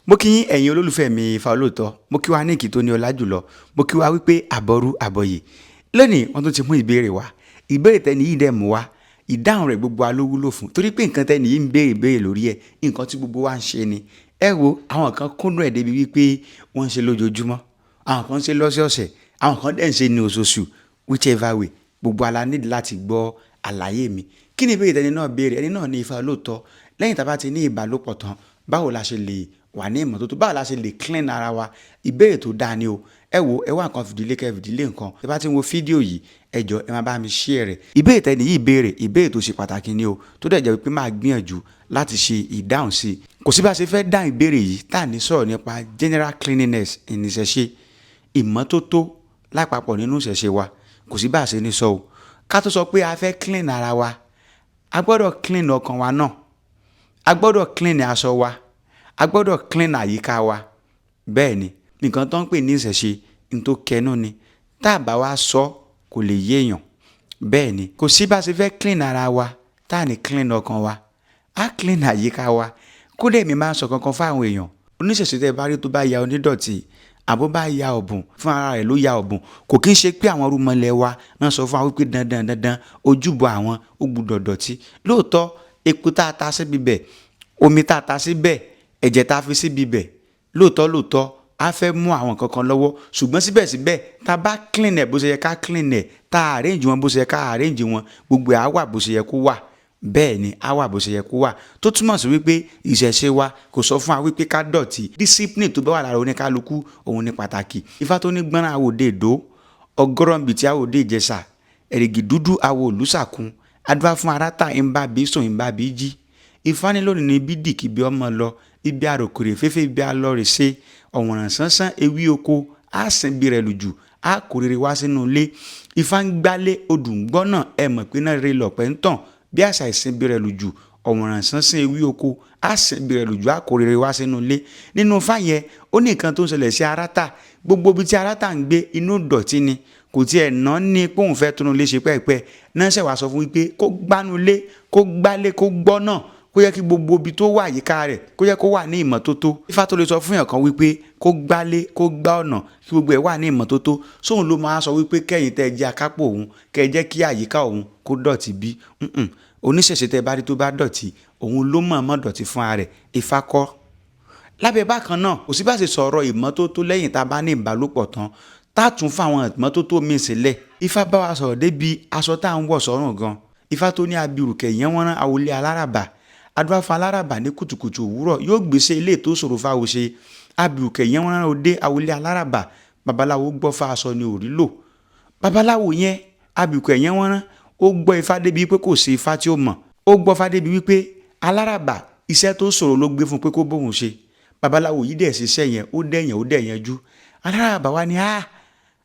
Mo kí yín, ẹ̀yin olólùfẹ́ mi Ifá Olóòótọ́. Mo kí wa ní ìkí tó ní ọlá jùlọ. Mo kí wa wípé àbọrú àbọyè. Lónìí, wọ́n tún ti mú ìbéèrè wá. Ìbéèrè tẹ́ni yìí dẹ̀ mú wá, ìdáhùn rẹ̀ gbogbo wa ló wúlò fún, torí pé nǹkan tẹ́ni yìí ń béèrè béèrè lórí ẹ̀, nǹkan tí gbogbo wa ń ṣe ni. Ẹ wo, àwọn kan kúndùn ẹ̀ débi wípé wọ́n ń ṣe lójoojúmọ́, àwọn kan ń ṣe lọ́sọ̀ọ̀sẹ̀, àwọn kan dẹ̀ ń ṣe ní oṣooṣù. Whichever way, gbogbo wa la need láti gbọ́ àlàyé mi. Kí ni ìbéèrè tẹ́ni náà béèrè? Ẹni náà ní, "Ifá Olóòótọ́, lẹ́yìn tá a bá ti ní ìbálòpọ̀ tán, báwo la ṣe lè wà ní ìmọ́tótó? Báwo la ṣe lè clean ara wa?" Ìbéèrè tó dáa ni o. Ẹ wo, ẹ wá nǹkan fìdílé kẹ́ fìdílé nǹkan. Ẹ bá ti ń wo fídíò yìí, ẹ jọ̀ọ́, ẹ máa bá mi share rẹ̀. Ìbéèrè tẹ́ni yìí béèrè, ìbéèrè tó ṣe pàtàkì ni o, tó dẹ̀ jẹ́ wípé máa gbìyànjú láti ṣe ìdáhùn sí i. Kò sí bá ṣe fẹ́ dáhùn ìbéèrè yìí tá à ní sọ̀rọ̀ nípa general cleanliness in ìṣẹ̀ṣe, ìmọ́tótó lápapọ̀ nínú ìṣẹ̀ṣe wa. Kò sí bá ṣe ní sọ o. Ká tó sọ pé a fẹ́ clean ara wa, a gbọ́dọ̀ clean ọkàn wa náà, a gbọ́dọ̀ clean aṣọ wa, a gbọ́dọ̀ clean àyíká wa. Bẹ́ẹ̀ ni, nǹkan tó ń pè ní ìṣẹ̀ṣe ní tó kẹnu ni. Tá a bá wá sọ, kò lè yé èèyàn. Bẹ́ẹ̀ ni, kò sí bá ṣe fẹ́ clean ara wa tá à ní clean ọkàn wa, á clean àyíká wa. Kódà, èmi máa ń sọ kankan fún àwọn èèyàn. Oníṣẹ̀ṣe tẹ́ ẹ bá rí tó bá ya onídọ̀tí àbó bá ya ọ̀bùn, fún ara rẹ̀ ló ya ọ̀bùn. Kò kí ń ṣe pé àwọn irúnmọlẹ̀ wa náà sọ fún wa wípé dandan dandan ojúbọ àwọn ó gbúdọ̀ dọ̀tí. Lóòótọ́, epo tá a ta síbi bẹ̀, omi tá a ta síbẹ̀, ẹ̀jẹ̀ tá a fi síbi bẹ̀, lóòótọ́ lóòótọ́, á fẹ́ mú àwọn nǹkan kan lọ́wọ́. Ṣùgbọ́n síbẹ̀síbẹ̀, tá a bá clean ẹ̀ bó ṣe yẹ ká clean ẹ̀, tá a arrange wọn bó ṣe yẹ ká arrange wọn, gbogbo ẹ̀ á wà bó ṣe yẹ kó wà. Bẹ́ẹ̀ ni, á wà bó ṣe yẹ kó wà, tó túmọ̀ sí wípé ìṣẹ̀ṣe wa kò sọ fún wa wípé ká dọ̀tí. Discipline tó bá wà lára oníkálukú, òun ní pàtàkì. Ifá tó ní gbọ́nràn àwòdè èdò, ọgọ́rọ̀ǹbìtì àwòdè Ìjẹ̀ṣà, ẹ̀rìgì dúdú àwò òlùsàkun, adúbá fún aráta ń bá bí sùn, ń bá bí jí. Ifá ní lónìí ní bídì kí bí ọmọ lọ ibi àròkèrè fẹ́fẹ́, ibi alọ́rẹ̀ ṣe ọ̀wọ̀nràn sánsán, ewé oko á sìn bí rẹ̀ lùjù, á kó rere wá sínú ilé. Ifá ń gbálé odù ń gbọ́ náà. Ẹ mọ̀ pé náà rere lọ̀pẹ́ ń tàn bí àṣà ìsìn bí rẹ̀ lùjù, ọ̀wọ̀nràn sánsán, ewé oko á sìn bí rẹ̀ lùjù, á kó rere wá sínú ilé. Nínú Ifá yẹn, ó ní nǹkan tó ń ṣẹlẹ̀ sí aráta. Gbogbo ibi tí aráta ń gbé, inú ìdọ̀tí ni. Kò tiẹ̀ ná ní pé òun fẹ́ túnú ilé ṣe pẹ́ẹ́pẹ́ náà. Ṣẹ̀ wá sọ fún wípé kó gbánú ilé, kó gbálé, kó gbọ́ náà, kó yẹ kí gbogbo ibi tó wà yíká rẹ̀, kó yẹ kó wà ní ìmọ́tótó. Ifá tó lè sọ fún èèyàn kan wípé kó gbálé, kó gbá ọ̀nà, kí gbogbo ẹ̀ wà ní ìmọ́tótó, sóun ló máa sọ wípé kẹ́yìn tẹ́ ẹ jẹ́ akápò òun, kẹ́ ẹ jẹ́ kí àyíká òun kó dọ̀tí bí? Oníṣẹ̀ṣe tẹ́ ẹ bá rí tó bá dọ̀tí, òun ló mọ̀ọ́mọ̀ dọ̀tí fún ara rẹ̀, Ifá kọ́. Lábẹ́ bákan náà, kò sí bá ṣe sọ̀rọ̀ ìmọ́tótó lẹ́yìn tá a bá ní ìbálòpọ̀ tán, tá a tún fún àwọn ìmọ́tótó míì sílẹ̀. Ifá bá wa sọ̀rọ̀ débi aṣọ tá à ń wọ̀ sọ́rùn gan. Ifá tó ní abirùkẹ̀ yẹn wọ́n rán awolé aláràbà, adúbá fún aláràbà ní kùtùkùtù òwúrọ̀, yóò gbèsè ilé tó ṣòro fáwọn ṣe. Abirùkẹ̀ yẹn wọ́n rán òde awolé aláràbà, babaláwo gbọ́ fá, aṣọ ni ò rí lò. Babaláwo yẹn, abirùkẹ̀ yẹn wọ́n rán, ó gbọ́ ifá débi pé kò sí ifá tí ó mọ̀. Ó gbọ́ ifá débi wípé aláràbà, iṣẹ́ tó ṣòro ló gbé fún pé kó bóun ṣe. Babaláwo yìí dẹ̀ ṣiṣẹ́ yẹn, ó dẹ̀yàn, ó dẹ̀ yanjú. Aláràbà wa ni a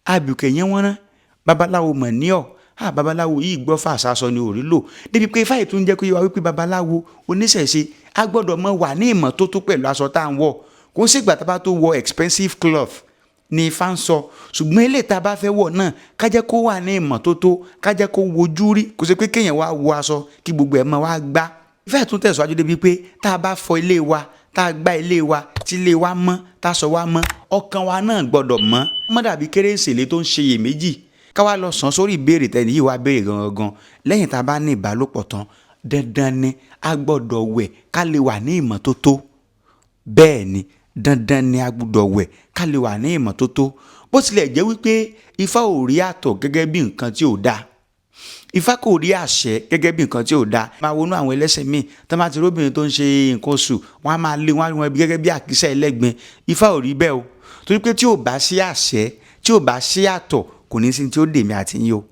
abirùkẹ̀ yẹn wọ́n rán, babaláwo mọ̀ ní ọ̀. Ah, babaláwo yìí gbọ́ fà, sásọ ni ò rí lò. Débi pé ifá yìí tún jẹ́ kó yé wa wípé babaláwo, oníṣẹ̀ṣe, a gbọ́dọ̀ mọ̀ wà ní ìmọ́tótó pẹ̀lú aṣọ tá à ń wọ̀. Kò ń ṣègbà tá a bá tó wọ expensive cloth ni ifá ń sọ, ṣùgbọ́n eléyìí tá a bá fẹ́ wọ̀ náà, ká jẹ́ kó wà ní ìmọ́tótó, ká jẹ́ kó wojú rí. Kò sí pé kéèyàn wá wọ aṣọ kí gbogbo ẹ̀ máa wá gbá. Ifá yìí tún tẹ̀síwájú débi pé tá a bá fọ ilé wa, tá a gbá ilé wa, tí ilé wa mọ́, tá aṣọ wa mọ́, ọkàn wa náà gbọ́dọ̀ mọ́. Mọ́ dàbí kérésìlẹ̀ tó ń ṣe iyèméjì. Ká wá lọ sàn sórí ìbéèrè tẹ́ni yìí wá béèrè gangan. Lẹ́yìn tá a bá ní ìbálòpọ̀ tán, dandan ni a gbọ́dọ̀ wẹ̀ ká lè wà ní ìmọ́tótó. Bẹ́ẹ̀ ni, dandan ni a gbọ́dọ̀ wẹ̀ ká lè wà ní ìmọ́tótó. Bó tilẹ̀ jẹ́ wípé Ifá ò rí àtọ̀ gẹ́gẹ́ bí nǹkan tí ò dáa, Ifá kò rí àṣẹ gẹ́gẹ́ bí nǹkan tí ò dáa. Máa wọnú àwọn ẹlẹ́sìn míì tó máa ti róbìnrin tó ń ṣe nǹkan oṣù, wọ́n á máa lé wọ́n á rí wọn gẹ́gẹ́ bí àkísà ẹlẹ́gbin. Ifá ò rí bẹ́ẹ̀ o, torí pé tí ò bá sí àṣẹ, tí ò bá sí àtọ̀, kò ní sí tí ó dèmi àti yín o.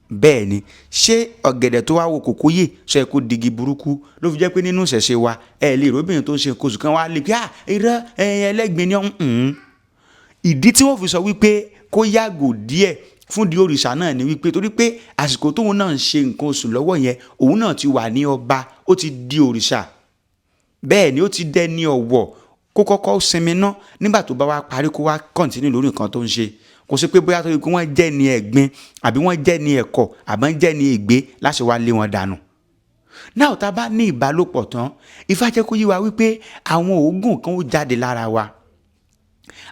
Bẹ́ẹ̀ ni, ṣé ọ̀gẹ̀dẹ̀ tó wá wo kòkó yè sọ ẹ kó digi burúkú? Ló fi jẹ́ pé nínú ìṣẹ̀ṣe wa, ẹ lè róbìnrin tó ń ṣe nǹkan oṣù kan wá lè pé, "Ah, irọ́, ẹlẹ́gbin ni ọ́." Ìdí tí wọ́n fi sọ wípé kó yàgò díẹ̀ fún di òrìṣà náà ni wípé torí pé àsìkò tóun náà ń ṣe nǹkan oṣù lọ́wọ́ yẹn, òun náà ti wà ní ọba, ó ti di òrìṣà. Bẹ́ẹ̀ ni, ó ti dẹni ọ̀wọ̀. Kó kọ́kọ́ sinmi ná, nígbà tó bá wá parí, kó wá continue lórí nǹkan tó ń ṣe. Kò sí pé bóyá torí pé wọ́n jẹ́ ní ẹ̀gbin, àbí wọ́n jẹ́ ní ẹ̀kọ́, àbí wọ́n jẹ́ ní ègbé láti wá lé wọn dànù. Náà tá a bá ní ìbálòpọ̀ tán, Ifá jẹ́ kó yé wa wípé àwọn òógùn kan ó jáde lára wa,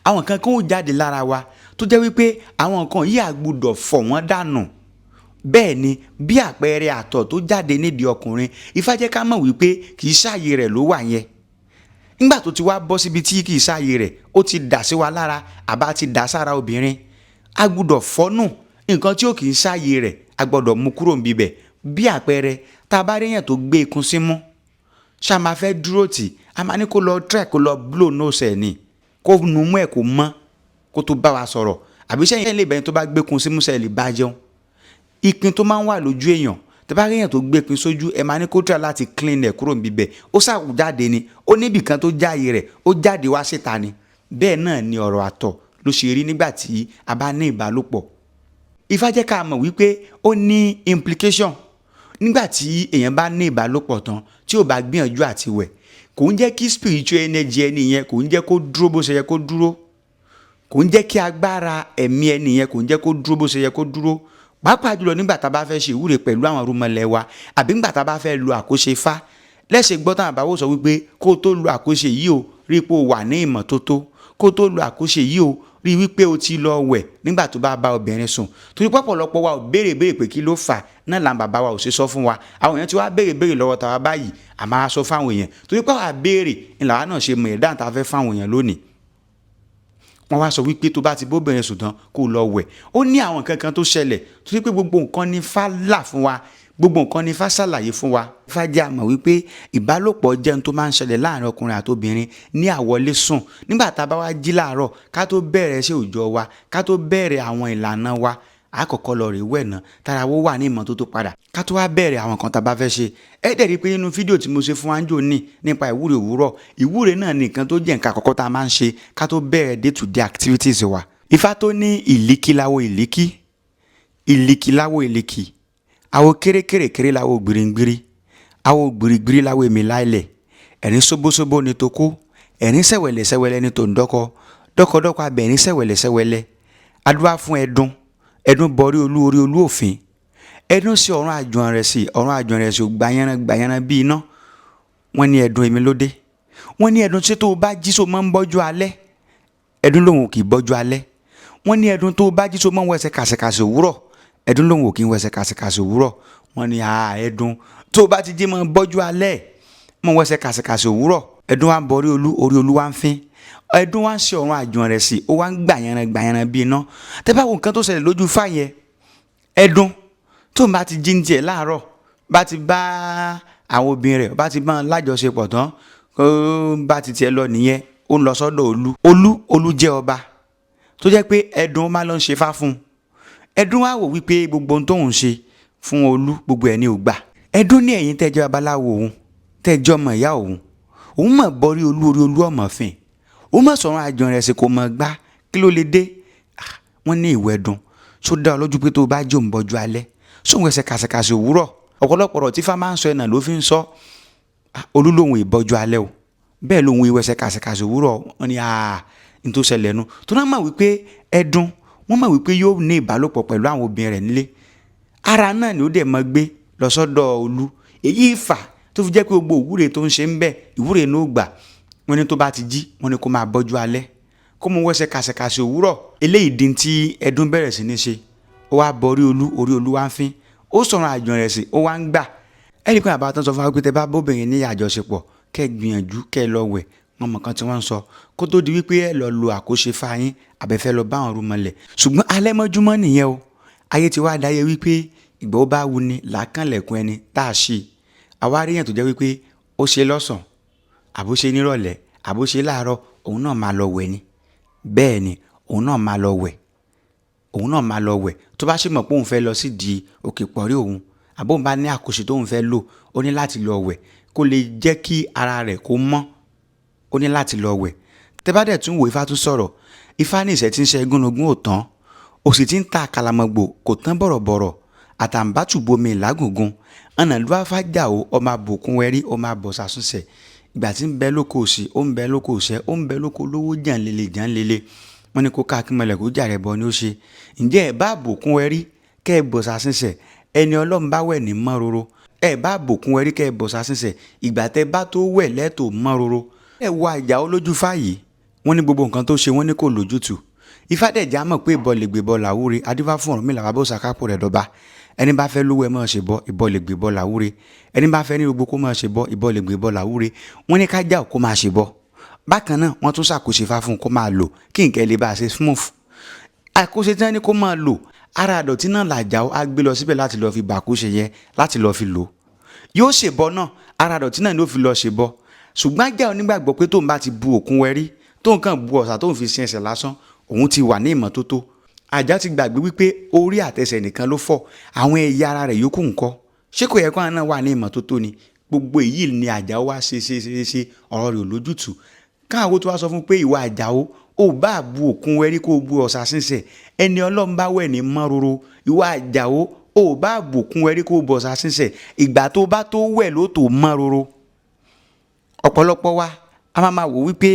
àwọn kan kan ó jáde lára wa tó jẹ́ wípé àwọn nǹkan yìí a gbọ́dọ̀ fọ̀ wọ́n dànù. Bẹ́ẹ̀ ni, bí àpẹẹrẹ àtọ̀ tó jáde nídìí ọkùnrin, Ifá jẹ́ ká mọ̀ wípé kì í ṣàyè rẹ̀ ló wà yẹn. Nígbà tó ti wá bọ́ síbi tí kì í ṣàyè rẹ̀, ó ti dà sí wa lára àbá ti dà sára obìnrin, a gbọ́dọ̀ fọ́nù. Nǹkan tí ó kì í ṣàyè rẹ̀, a gbọ́dọ̀ mú kúrò níbẹ̀. Bí àpẹẹrẹ, tá a bá rí èèyàn tó gbé ikùn símú, ṣá máa fẹ́ dúró tì, a máa ní kó lọ try kó lọ blow nose ẹ̀ ni, kó nu mú ẹ̀ kó mọ́ kó tó bá wa sọ̀rọ̀. Àbí sẹ́yìn lè bẹ̀rẹ̀ tó bá gbé ikùn símú, sẹ́yìn lè bá jẹun? Ìpín tó máa ń wà lójú èèyàn, tẹ́ bá rí èèyàn tó gbé ìpín sójú, ẹ máa ní kó try láti clean ẹ̀ kúrò níbẹ̀. Ó ṣàkó jáde ni, ó níbì kan tó jáde rẹ̀, ó jáde wá síta ni. Bẹ́ẹ̀ náà ni ọ̀rọ̀ àtọ̀ ló ṣe rí nígbà tí a bá ní ìbálòpọ̀. Ifá jẹ́ ká mọ̀ wípé ó ní implication nígbà tí èèyàn bá ní ìbálòpọ̀ tán tí ò bá gbìyànjú àti wẹ̀. Kò ń jẹ́ kí spiritual energy ẹni yẹn, kò ń jẹ́ kó dúró bó ṣe yẹ kó dúró. Kò ń jẹ́ kí agbára ẹ̀mí ẹni yẹn, kò ń jẹ́ kó dúró bó ṣe yẹ kó dúró, pàápàá jùlọ nígbà tá a bá fẹ́ ṣe ìwúre pẹ̀lú àwọn irúnmọlẹ̀ wa, àbí nígbà tá a bá fẹ́ lo àkóṣe Ifá. Lẹ́sẹ̀ gbọ́ táwọn àbáwò sọ wípé kó o tó lo àkóṣe yìí o, rí i pé o wà ní ìmọ́tótó. Kó o tó lo àkóṣe yìí o, rí i wípé o ti lọ wẹ̀ nígbà tó bá bá obìnrin sùn. Torí pọ̀pọ̀lọpọ̀ wa ò béèrè béèrè pé kí ló fà náà là ń bàbá wa ò ṣe sọ fún wa. Àwọn èèyàn tí wàá béèrè béèrè lọ́wọ́ tàwa báyìí, a máa sọ fáwọn èèyàn, torí pé àwa béèrè ni làwa náà ṣe mọ̀ ẹ̀dá tá a fẹ́ fáwọn èèyàn lónìí. Wọ́n wá sọ wípé tó bá ti bóbìnrin sùn tán, kó lọ wẹ̀. Ó ní àwọn nǹkan kan tó ṣẹlẹ̀, torí pé gbogbo nǹkan ní Ifá là fún wa, gbogbo nǹkan ní Ifá ṣàlàyé fún wa. Ifá jẹ́ àmọ̀ wípé ìbálòpọ̀ jẹ́ ohun tó máa ń ṣẹlẹ̀ láàrin ọkùnrin àti obìnrin ní àwọlé sùn. Nígbà tá a bá wá jí láàárọ̀, ká tó bẹ̀rẹ̀ iṣẹ́ òòjọ́ wa, ká tó bẹ̀rẹ̀ àwọn ìlànà wa, a kọ́kọ́ lọ rè wẹ̀ ná, tára wo wà ní ìmọ́tótó padà, ká tó wá bẹ̀rẹ̀ àwọn nǹkan tá a bá fẹ́ ṣe. Ẹ dẹ̀ rí i pé nínú fídíò tí mo ṣe fún wa ń jò ní nípa ìwúre òwúrọ̀, ìwúre náà ní nǹkan tó jẹ́ nǹkan àkọ́kọ́ tá a máa ń ṣe ká tó bẹ̀rẹ̀ day to day activities wa. Ifá tó ní ìlíkí láwo ìlíkí, ìlíkí láwo ìlíkí, àwo kérékèrèkéré láwo gbìrìngbìrì, àwo gbìrìgbìrì láwo èmi láìlẹ̀, ẹ̀rín ṣóbóṣóbó ni tokó, ẹ̀rín sẹ̀wẹ̀lẹ̀ sẹ̀wẹ̀lẹ̀ ni tòǹdọ́kọ, dọ́kọdọ́kọ abẹ̀rín sẹ̀wẹ̀lẹ̀ sẹ̀wẹ̀lẹ̀. Adúlá fún ẹdun, ẹdun bọrí olú, orí olú òfin. Ẹdun sí ọ̀run àjùn rẹ̀ sí ọ̀run àjùn rẹ̀ sí, ò gbàyànràn gbàyànràn bí iná. Wọ́n ní ẹdun, èmi ló dé. Wọ́n ní ẹdun, ṣé tó o bá jí so máa ń bọ́jú alẹ́? Ẹdun lòun ò kì í bọ́jú alẹ́. Wọ́n ní ẹdun, tó o bá jí so máa ń wẹsẹ̀ kàṣẹ̀kàṣẹ̀ òwúrọ̀? Ẹdun lòun ò kì í wẹsẹ̀ kàṣẹ̀kàṣẹ̀ òwúrọ̀. Wọ́n ní ẹdun, tó o bá ti jí, máa ń bọ́jú alẹ́, máa ń wẹsẹ̀ kàṣẹ̀kàṣẹ̀ òwúrọ̀. Ẹdun wa ń bọrí olú, orí olú wa ń fín. Ẹdun wa ń ṣe ọ̀run àjùn rẹ̀ sí, ó wá ń gbàyànràn gbàyànràn bí iná. Tẹ́ bá wo nǹkan tó ṣẹlẹ̀ lójú Ifá yẹn, ẹdun tó ń bá ti jí ní tiẹ̀ láàárọ̀, bá ti bá àwọn obìnrin rẹ̀, bá ti bá wọn lájọṣepọ̀ tán, ó bá ti tiẹ̀ lọ nìyẹn, ó ń lọ sọ́dọ̀ olú. Olú jẹ́ ọba tó jẹ́ pé ẹdun máa lọ ń ṣe fá fún un. Ẹdun wá wò wípé gbogbo ohun tóun ṣe fún olú, gbogbo ẹ̀ ní ò gbà. Ẹdun ní ẹ̀yin tẹ́jọ́ babaláwo òun, tẹ́jọ́ ọmọ ìyá òun, òun mọ̀ bọ́rí olú, orí olú ọmọ fìn, òun mọ̀ sọ̀rọ̀ àjọ rẹ̀ sí kò mọ̀ gbá. Kí ló lè dé? Wọ́n ní ìwẹ̀dùn tó dá ọ lójú pé tó o bá jò ń bọ́jú alẹ́, sóhun ẹsẹ̀ kàṣẹ̀kàṣẹ̀ òwúrọ̀? Ọ̀pọ̀lọpọ̀ ọ̀rọ̀ tí Ifá máa ń sọ ẹ̀nà ló fi ń sọ. Olú lòun ìbọ́jú alẹ́ o, bẹ́ẹ̀ lòun ìwẹsẹ̀ kàṣẹ̀kàṣẹ̀ òwúrọ̀. Wọ́n ní n tó ṣẹlẹ̀ nu tó náà mọ̀ wípé ẹdun, wọ́n mọ̀ wípé yóò ní ìbálòpọ̀ pẹ̀lú àwọn obìnrin rẹ̀ nílé, ara náà ni ó dẹ̀ mọ́ gbé lọ sọ́dọ̀ olú. Èyí fà tó fi jẹ́ pé gbogbo ìwúre tó ń ṣe ń bẹ̀, ìwúre ní ó gbà. Wọ́n ní tó bá ti jí, wọ́n ní kó máa bọ́jú alẹ́, kó mú wẹ́sẹ̀ kàṣẹ̀kàṣẹ̀ òwúrọ̀. Eléyìí di tí ẹdun bẹ̀rẹ̀ sí ní ṣe. Ó wá borí olú, orí olú wá ń fín. Ó sọ̀rọ̀ àjùn rẹ̀ sí, ó wá ń gbà. Ẹnì kan àbá tó ń sọ fún wa pé tẹ bá bóbìnrin ní àjọṣepọ̀, kẹ́ gbìyànjú kẹ́ lọ wẹ̀. Wọn mọ̀ kan tí wọ́n ń sọ kó tó di wípé ẹ lọ lo àkóṣe fáyín àbẹ̀fẹ́ lọ bá àwọn rúmọlẹ̀. Ṣùgbọ́n alẹ́ mọ́júmọ́ nìyẹn o. Ayé ti wá dáyé wípé ìgbà ó bá wu ni làákànlẹ̀kùn ẹni tá a ṣe. Àwa rí èèyàn tó jẹ́ wípé ó ṣe lọ́sàn, àbó ṣe nírọ̀lẹ́, àbó ṣe láàárọ̀, òun náà máa lọ wẹ̀ ni. Bẹ́ẹ̀ ni, òun náà máa lọ wẹ̀, òun náà máa lọ wẹ̀. Tó bá sì mọ̀ pé òun fẹ́ lọ sí di òkè pọ̀rí òun, àbó òun bá ní àkóso tóun fẹ́ lò, ó ní láti lọ wẹ̀ kó lè jẹ́ kí ara rẹ̀ kó mọ́. Ó ní láti lọ wẹ̀. Tẹ́ bá dẹ̀ tún wò, Ifá tún sọ̀rọ̀. Ifá ní ìṣẹ́ tí ń ṣe gúnugún ò tán, òsì tí ń ta àkàlàmọ̀gbò kò tán bọ̀rọ̀bọ̀rọ̀, àtàǹbátù bomi ìlágùngùn ọ̀nà ló wá fàjà o. Ọmọ àbòkún wẹrí, ọmọ àbọ̀sàsúnṣẹ̀. Ìgbà tí ń bẹ lóko òsì, ó ń bẹ lóko òṣẹ́, ó ń bẹ lóko lówó jànlele jànlele. Wọ́n ní kó ká akínmọ̀lẹ̀ kó jàre bọ ni ó ṣe. Ǹjẹ́ ẹ bá àbòkún wẹrí kẹ́ ẹ bọ̀sàsúnṣẹ̀, ẹni ọlọ́run bá wẹ̀ ní mọ́ roro. Ẹ bá bòkun ẹrí kẹ́ ẹ bọ̀ sásìnsẹ̀, ìgbà tẹ́ bá tó wẹ̀ lẹ́tọ̀ọ́ mọ́ roro. Ẹ wo Àjàó lójú fáyìí, wọ́n ní gbogbo nǹkan tó ṣe wọ́n ní kò lójútùú. Ifá dẹ̀ já mọ̀ pé ìbọn lè gbé bọ́ làwúre, adífá fún Ọ̀rúnmìlà bàbá òsàkápò rẹ̀ dọ́ba. Ẹni bá fẹ́ lówó ẹ máa ṣe bọ́, ìbọn lè gbé bọ́ làwúre. Ẹni bá fẹ́ ní gbogbo kó máa ṣe bọ́, ìbọn lè gbé bọ́ làwúre. Wọ́n ní ká já ò kó máa ṣe bọ́. Bákan náà wọ́n tún ṣàkóso Ifá fún un kó máa lò kí nǹkan lè bá a ṣe smooth. Àkóso tí wọ́n ní kó máa lò, ara àdọ̀tí náà làjàó á gbé lọ síbẹ̀ láti lọ́ọ́ fi bàkóṣe yẹn láti lọ́ọ́ fi lò. Yóò ṣèbọ náà, ara àdọ̀tí náà ni ó fi lọ́ọ́ ṣèbọ. Ṣùgbọ́n Àjàó nígbàgbọ́ pé tóun bá ti bu òkun wẹrí, tóun kàn bu ọ̀sà tóun fi sin ẹsẹ̀ lásán, òun ti wà ní ìmọ́tótó. Àjàó ti gbàgbé wípé orí àtẹsẹ̀ nìkan ló fọ̀, àwọn ẹ̀yà ara rẹ̀ yòókù ńkọ́. Ṣé kò yẹ kó àwọn náà wà ní ìmọ́tótó ni? Gbogbo èyí ni Àjàó wá ṣe ṣe ṣe ṣe, ọ̀rọ̀ rẹ̀ ò lójútùú. Káwọn tó wá sọ fún pé ìwà Àjàó, ò bá bu òkun wẹrí kó bu ọ̀sà sínsẹ̀, ẹni Ọlọ́run bá wẹ̀ ní mọ́ roro. Ìwà Àjàó, ò bá bu òkun wẹrí kó bu ọ̀sà sínsẹ̀, ìgbà tó bá tó wẹ̀ ló tó mọ́ roro. Ọ̀pọ̀lọpọ̀ wa a máa máa wò wípé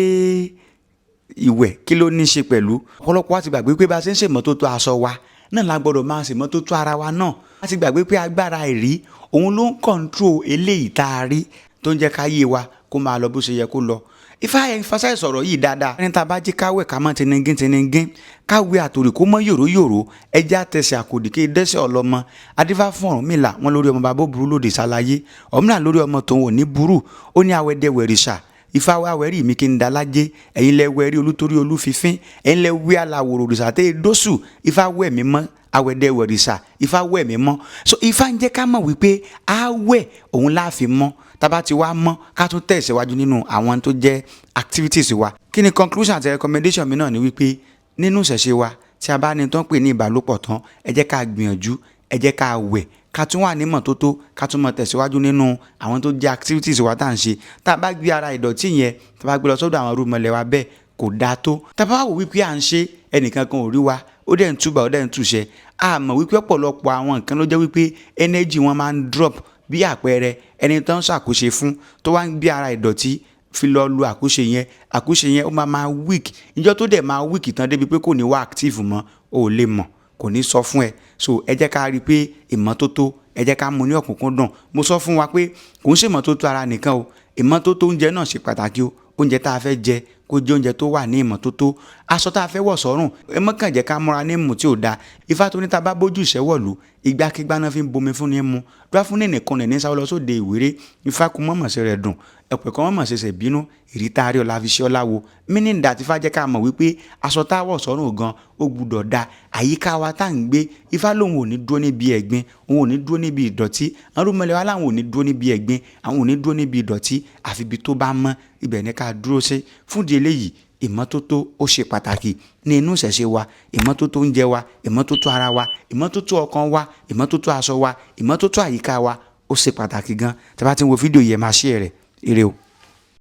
ìwẹ̀ kí ló ní ṣe pẹ̀lú. Ọ̀pọ̀lọpọ̀ wa ti gbàgbé pé bá a ṣe ń ṣèmọ́tótó aṣọ wa náà la gbọ́dọ̀ máa ṣèmọ́tótó ara wa náà. A ti gbàgbé pé agbára ìrí òun ló ń control eléyìí tá a rí tó ń jẹ́ ká yé wa kó máa lọ bó ṣe yẹ kó lọ. Ifá emphasize sọ̀rọ̀ yìí dáadáa. Ẹni tá a bá jí káwẹ̀ ká mọ́ tinigín tinigín, káwé àtòrì kó mọ́ yòró yòró, ẹjẹ́ àtẹsẹ̀ àkòdì kí dẹ́sẹ̀ ọlọ́mọ. Adífá fún Ọ̀rúnmìlà wọn lórí ọmọ bàbá burú lòdì sáláyé. Ọ̀rúnmìlà lórí ọmọ tòun ò ní burú, ó ní awẹ́dẹ wẹ̀rìṣà. Ifá wá wẹ̀rí mi kí n dalájé, ẹ̀yin lẹ wẹ̀rí olútorí olúfifín, ẹ̀yin lẹ wí aláwòrò òrìṣà tẹ́ ẹ dóṣù. Ifá wẹ̀ mí mọ́, awẹ́dẹ wẹ̀rìṣà, Ifá wẹ̀ mí mọ́. So Ifá ń jẹ́ ká mọ̀ wípé á wẹ̀ òun la fi mọ́. Tá bá ti wá mọ́, ká tún tẹ̀síwájú nínú àwọn tó jẹ́ activities wa. Kí ni conclusion àti recommendation mi náà ni wípé nínú ìṣẹ̀ṣe wa, tí a bá ní tó ń pè ní ìbálòpọ̀ tán, ẹ jẹ́ ká gbìyànjú, ẹ jẹ́ ká wẹ̀, ká tún wà ní ìmọ́tótó, ká tún mọ̀ tẹ̀síwájú nínú àwọn tó jẹ́ activities wa tá à ń ṣe. Tá a bá gbé ara ìdọ̀tí yẹn, tá a bá gbé lọ sọ́dọ̀ àwọn irúnmọlẹ̀ wa bẹ́ẹ̀, kò dáa tó. Tá a bá wò wípé à ń ṣe, ẹnìkan kan ò rí wa, ó dẹ̀ ń túbà, ó dẹ̀ ń túṣẹ. A mọ̀ wípé ọ̀pọ̀lọpọ̀ àwọn nǹkan ló jẹ́ wípé energy wọn máa ń drop. Bí àpẹẹrẹ ẹni tó ń ṣàkóso fún tó wá ń gbé ara ìdọ̀tí fi lọ lu àkóso yẹn, àkóso yẹn ó máa máa weak. Ìjọ́ tó dẹ̀ máa weak tán débi pé kò ní wá active mọ́, o ò lè mọ̀, kò ní sọ fún ẹ. So ẹ jẹ́ ká rí pé ìmọ́tótó, ẹ jẹ́ ká mú ní ọ̀kúnkúndùn. Mo sọ fún wa pé kò ń ṣe ìmọ́tótó ara nìkan o, ìmọ́tótó oúnjẹ náà ṣe pàtàkì o. Oúnjẹ tá a fẹ́ jẹ kó jẹ́ oúnjẹ tó wà ní ìmọ́tótó. Aṣọ tá a fẹ́ wọ̀ sọ́rùn, ẹ mọ́ kàn jẹ́ ká múra ní ìmú tí ò da. Ifá tó ní ta bá bójú ìṣẹ́ wọ̀lú, ìgbàkígbà náà fi ń bomi fún ní mu. Dúró fún nìkan ní sáwọ́ lọ sóde ìwéré. Ifá kú mọ̀mọ̀ sí rẹ̀ dùn, ẹ̀pẹ̀ kan mọ̀mọ̀ ṣẹ̀ṣẹ̀ bínú, ìrítà rí ọlá fi ṣe ọlá wo. Meaning that Ifá jẹ́ ká mọ̀ wípé aṣọ tá a wọ̀ sọ́rùn gan, ó gbọdọ̀ da. Àyíká wa tá ń gbé, Ifá lòun ò ní dúró níbi ẹ̀gbin, òun ò ní dúró níbi ìdọ̀tí. Àwọn irúnmọlẹ̀ wa láwọn ò ní dúró níbi ẹ̀gbin, àwọn ò ní dúró níbi ìdọ̀tí. Àfi ibi tó bá mọ́, ibẹ̀ ni ká dúró sí. Fún ìdí eléyìí, ìmọ́tótó ó ṣe pàtàkì ní inú ìṣẹ̀ṣe wa. Ìmọ́tótó oúnjẹ wa, ìmọ́tótó ara wa, ìmọ́tótó ọkàn wa, ìmọ́tótó aṣọ wa, ìmọ́tótó àyíká wa ó ṣe pàtàkì gan. Tí a bá ti ń wo fídíò yìí, ẹ máa share rẹ̀. Ire o.